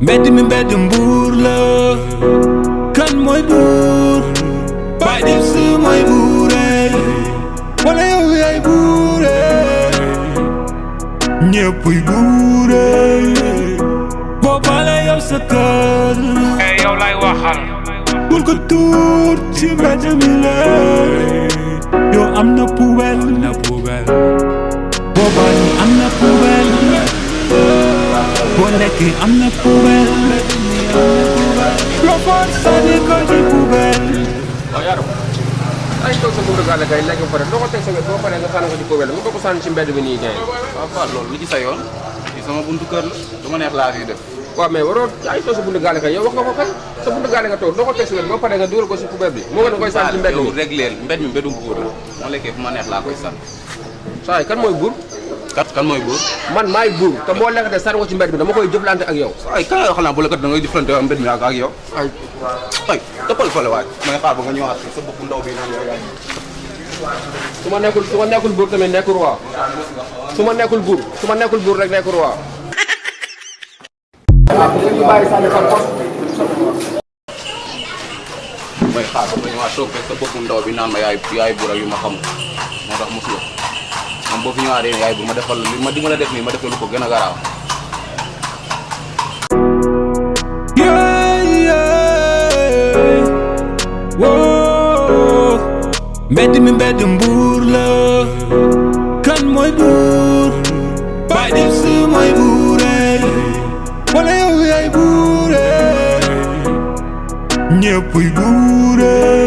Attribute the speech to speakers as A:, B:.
A: mbedd mi mbedd mbuur la kan mooy buur Baye Dibs mooy buure wala yow yaay buure ñëppuy buure boo baale yow sa kër
B: yow lay waxal
A: bul ko tuur ci mbedd mi la yow am na poubelle boo baale am na poubelle boo lekkee am na poubelle loo foog sànni ko ci poubelle.
C: waaw yaa doon ay toog sa buuru gaale kay lekk ba pare doo ko teg sa wet boo paree nga sànni ko ci poubelle nga ko sànni ci mbedd bi nii gay.
D: waaw Fall loolu li ci sa yoon ci sama buntu kër la du ma neex laa fi def.
C: waaw mais waroo ay toog sa buntu gaale kay yow wax nga ko kay sa buntu gaale nga toog doo ko teg sa wet boo paree nga dugal ko ci poubelle bi moo gën a koy sànni ci mbedd
D: yow
C: bi.
D: régleel mbedd mi mbeddum buur la moo lekkee fu ma neex laa koy sànni.
C: saa yi kan mooy buur
D: kan mooy buur.
C: man maay buur te boo lekk de sànni ko ci mbedd bi dama koy jëflante ak yow.
D: ay kan la yoo xam ne bu la kat da ngay jëflante ak mbedd mi ak yow. ay toppal fële waay may xaar ba nga ñëwaat sa bopp ndaw bi naan yow yaay.
C: su ma nekkul buur tamit nekk roi su ma nekkul buur rek nekk roi.
D: may xaar ba nga ñëwaat toog sa bopp ndaw bi naan ma yaay buur ak yu ma xamul moo tax mosul moom boo fi ñëwaatee yaay buur ma defal li ma la def nii ma defal lu ko gën a garaaw.
A: woo mbedd mi mbedd mbuur la kan mooy buur Baye Dibs mooy buure wala yow yaay buure ñëppuy buure